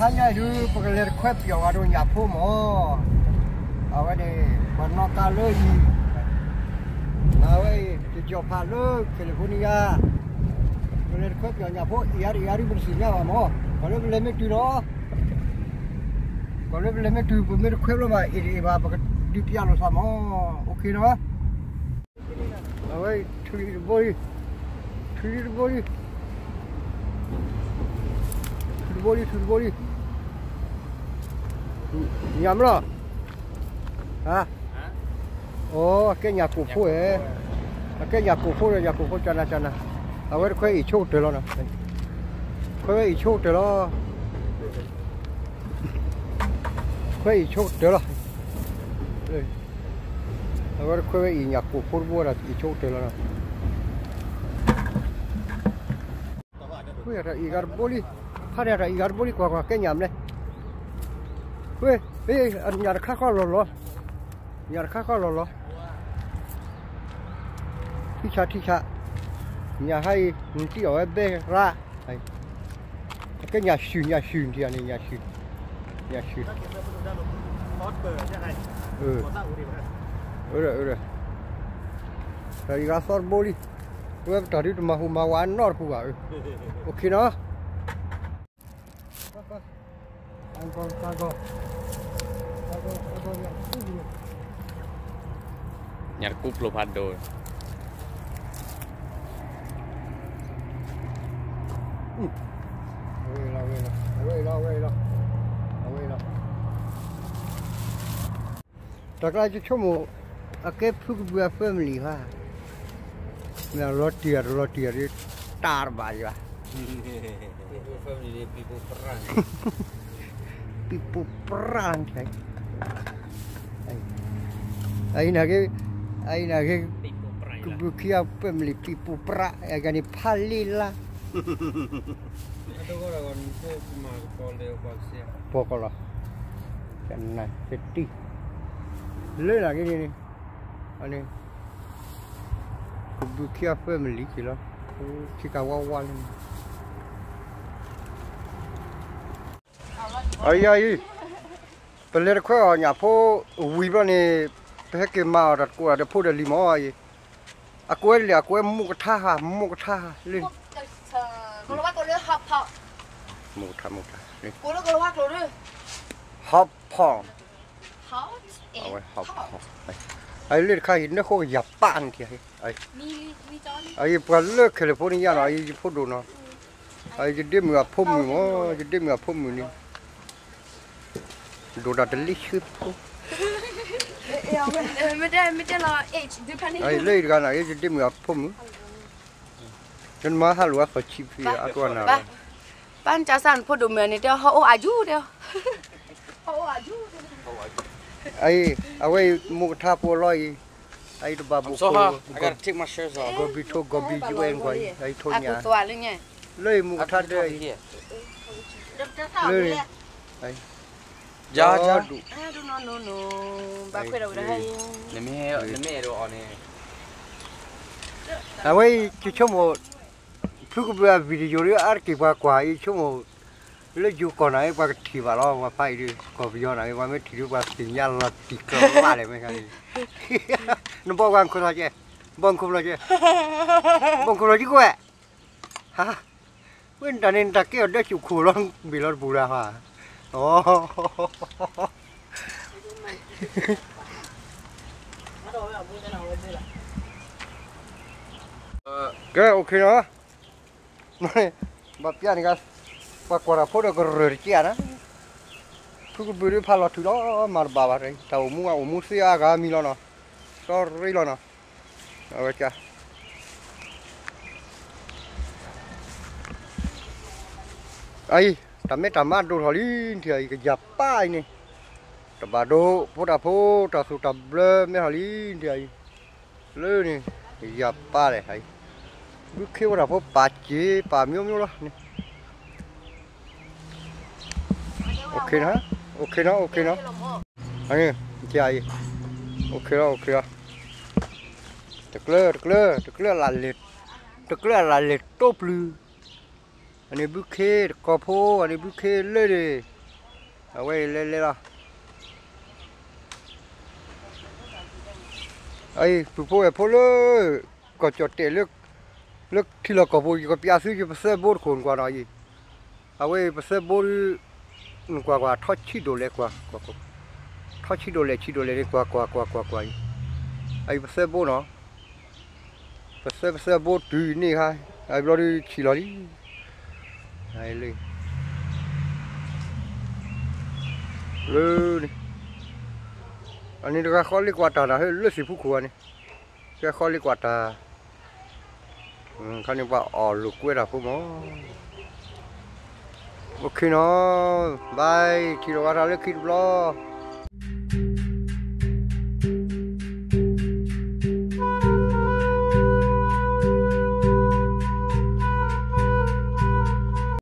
ဟါညါအံၤဒုး ပကလဲၤတခွဲပျီၣ်ဝဲဒိၣ်ညၣ်ဖိမၢ်, အဝဲန့ၣ် ပှၤနီၣ်ကါလၢအံၤ, အဝဲအံၤ ယကၠီၣ်ဖးလၢ California, ပလဲၤတခွဲပျီၣ်ညၣ်ဖိ အ့ၣ်အါတအ့ၣ်အါဒုး ပတသ့ၣ်ညါဘၣ်မၢ်, ပှၤလၢပလဲၤမ့ၢ်တုၤလီၤ, ပှၤလၢပလဲၤမ့ၢ်တုၤ ပမ့ၢ်တခွဲဘျီဘၣ် အ့ၣ်တအ့ၣ်ဘၣ် ပကဒုးပျၢ်လိာ်သးမၢ်, OKနီၤ. အဝဲ ထုးလံတဘိလံ, ထုးလံတဘိလံ, ထုးတဘိလံ ထုးတဘိလံ, ညၣ်မလီၤ, ဟါ, အိ အကဲညၣ်ကိၣ်ဖိဧဲ, အကဲညၣ်ကိၣ်ဖိဒီး ညၣ်ကိၣ်ဖိ ကၠနၤကၠနၤ, အဝဲတခွဲအ့ၣ်ဆိကတၢၢ်လီၤနီၤ, ခွဲဝဲအ့ၣ်ဆိကတၢၢ်လီၤ, ခွဲအ့ၣ်ဆိကတၢၢ်လီၤ. အဝဲတခွဲဝဲအံၤညၣ်ကိၣ်ဖိတဘိဒီး အံၤဆိကတၢၢ်လီၤနီၤ. ဝဲတၢ်အံၤဂၤတဘိလံ, ဖးန့ၣ်တၢ်အံၤဂၤတဘိလံ ကွၢ်ကွၢ် ကဲညၣ်မလဲၣ်. ဝဲ, ညၣ်တခါဃီလီၤလီၤ, ညၣ်တခါဃီလီၤလီၤ. ထံဆးထံဆး, ညၣ်ဟါအံၤ နတံၢ်အီၣ်ဝဲဘဲရၣ် ကဲညၣ်ဆူၣ် ညၣ်ဆူၣ် နထံၣ်န့ၣ် ညၣ်ဆူၣ်, ညၣ်ဆူၣ်, အၢ, တၢ်အံၤဂၤသီတဘိလံ, ဝဲပတၢ်ဒုးတမၤဟူးမၤဝးနီတပူၤဘၣ်, OKနီၤ. ညၣ်တကူဖျိဖးဒိၣ်, အဝဲလီၤ, အဝဲလီၤ, အဝဲလီၤ, အဝဲလီၤ. တၢ်ကျါယဆိကမိၣ် အကဲဖုကဘုးအ family ဘၣ်, မ့ၢ်လီၤတံၢ်အတလီၤတံၢ်အဒုး တၢ်တဘၣ်ယၤဘၣ်, ပံၤပူၤပြၢ်, အအံၤနာ်က့, အအံၤနာ်က့, ကဘုးခံအ family ပံၤပူၤပြၢ် အဂၤန့ၣ်ဖးလံလါ ပီၢ်ကီၢ်လီၤ, ကနၣ်ကတံၢ်, လၢနာ်က့န့ၣ်, န့ၣ်, ကဘုးခံအ family က့ၤလီၤ, ဆ့ကၤဝါဝါလၢန့ၣ်, အအံၤ, ပလဲၤတခွဲအီၣ်ညၣ်ဖိ ဝံၤဘျီန့ၣ်, ပဟဲက့ၤမၤအီၣ်တၢ်တကိးဒီးဖိဒီးလံၤမၢ်အံၤ, အကွဲးလံ အကွဲးမူကထါဟါ မူကထါဟါလၢ မူကထါ မူကထါ, ဟီၣ်ဖီၣ်, အဝဲဟီၣ်ဖီၣ်, အလၢတခါအံၤ နၢဃိကယၤပၣ်န့ၣ်ထံၣ်, အအံၤပှၤလၢ California နီၤ အအံၤယဖိဒိၣ်နီၤ, အအံၤယဒ့မုၣ်အဖိမုၣ်မၢ် ယဒ့မုၣ်အဖိမုၣ်န့ၣ် ဒိၣ်တၢ်တလ့ဆှၢဖိ, လၢအံၤတဂၤန့ၣ် ယဒ့မုၣ်အဖိမုၣ်, နမၤဟးလိာ်အသီၣ်ဆံးဖံးအကီၢ်နၤလီၤ, ပၢ်နကစၢ်နဖိဒိၣ်မုၣ်န့ၣ်တဲ ဟီၣ်အိၣ်အယူၢ်တဲ အအံၤ အဝဲအံၤမူကထါဖိလီၤအံၤ, အအံၤတဘၣ်ဘိၣ်ခိၣ်, ဂီၤဘံၣ်ထိၣ်ဂီၤဘံၣ်ယဝဲၢ်ကွၢ်အံၤ အအံၤထိၣ်ညၣ်, လၢအံၤမူကထါဒၢအံၤ, လၢန့ၣ်, ယၤဒူၣ်, ဘၣ်ခွဲးဒီးဝဲဒၣ်, အဝဲအံၤ ယဆိကမိၣ် ဖုကဘုးအ video ဒ်အါတက့ၢ်ပှၤကွၢ်အံၤ ဆိကမိၣ် လၢယိၤကီၢ်နၤအံၤ ပှၤကထံၣ်ဘၣ်လီၤ ပှၤဖးအံၤဒ် ကီၢ်ပယီၤနၤအံၤ ပှၤမ့ၢ်ထံၣ်ဒ် ပှၤသ့ၣ်ညါလီၤတံၢ်ကျၢၤဘၣ်လဲၣ် မ့ၢ်ခါန့ၣ်, နဘီပှၤနခိၣ်လီၤကဲ, ဘီနခိၣ်လီၤကဲ, ဘီနခိၣ်လီၤကဲကွဲး, ဟါ, ဝဲနတၢ်န့ၣ် နတၢ်ကဲအီၤဒၢစူၣ်ခိၣ်လီၤ ဘ့ၣ်လီၤတပူၤလၢ်ဟါ, အ ကဲ OK နီၤ, ဘၣ်ပျၢ်န့ၣ်က ပှၤကွၢ်တၢ်ဖိဒီးကရၢၢ်တက့ၢ်နၤ, ဖုကဘုးဒ်ဖးလီၤထုးလီၤ မၤတဘၣ်ဘၣ် တၢ်အိၣ်မူ အိၣ်မူသ့အါဂၤမံၤလီၤနီၤ, စီရံလီၤနီၤ, အဝဲက အံၤ တၢ်မဲတၢ်မါဒိၣ်ထီၣ်လံ နထံၣ်အံၤ ကယၤပၢ်အံၤန့ၣ်, တဘၣ်ဒိ ဖိတၢ်ဖိ တၢ်သူၣ်တၢ်ဘျၢမဲထီၣ်လံ နထံၣ်အံၤ, လၢန့ၣ် ကယၤပၢ်လဲၣ် အံၤ, ဘုခ့ဖိတၢ်ဖိပာ်စ့ၤ ပာ်မျိုးမျိုးလီၤန့ၣ်, OK နီၤ, OK နီၤ, OK နီၤ, အံၤ အံၤ OK လီၤ OK လီၤ, တကျၢ တကျၢ တကျၢ တကျၢအလၢ်လဲၢ်တိပျုၤ, အန့ၣ်ဘုခ့တကီၢ်ဖိ အန့ၣ်ဘုခ့လၢန့ၣ် အဝဲအံၤလဲၤလဲၤလီၤ. အံၤ ပုၢ်ဖိဝဲၢ်ဖိလၢ ကီၢ်ကၠီၣ်တဲာ်လၢ လၢထံလီၢ်ကီၢ်ပူၤ ယကပျးသုယပသၢဘိတခိၣ်နကွၢ်နီၤအံၤ, အဝဲအံၤပသၢဘိဒုး နကွၢ်ကွၢ် ထီဆံးဒိၣ်လဲၣ်ကွၢ်, ထီဆံးဒိၣ်လဲၣ်ဆံးဒိၣ်လဲၣ်န့ၣ် ကွၢ်ကွၢ်ကွၢ်ကွၢ်ကွၢ်အံၤ, အအံၤပသၢဘိနီၤ, ပသၢပသၢဘိတုၤအံၤန့ၣ်ခါ, အဘျီဒုးဆံးလီၤလံ. လၢ လၢန့ၣ်, အန့ၣ်တဂၤဃီလ့ကွၢ်တၢ်နၤ ဟဲလၢသ့ၣ်ဖူခိၣ်ဂၤန့ၣ်, ကဲဃီလ့ကွၢ်တၢ်, ခါန့ၣ်ပှၤအီၣ်လိာ်ကွဲတၢ်ဖိမး, အိၣ်ခ့နီၤ, bye, ထံၣ်လိာ်ဂၤတၢ်လၢခံတဘျီ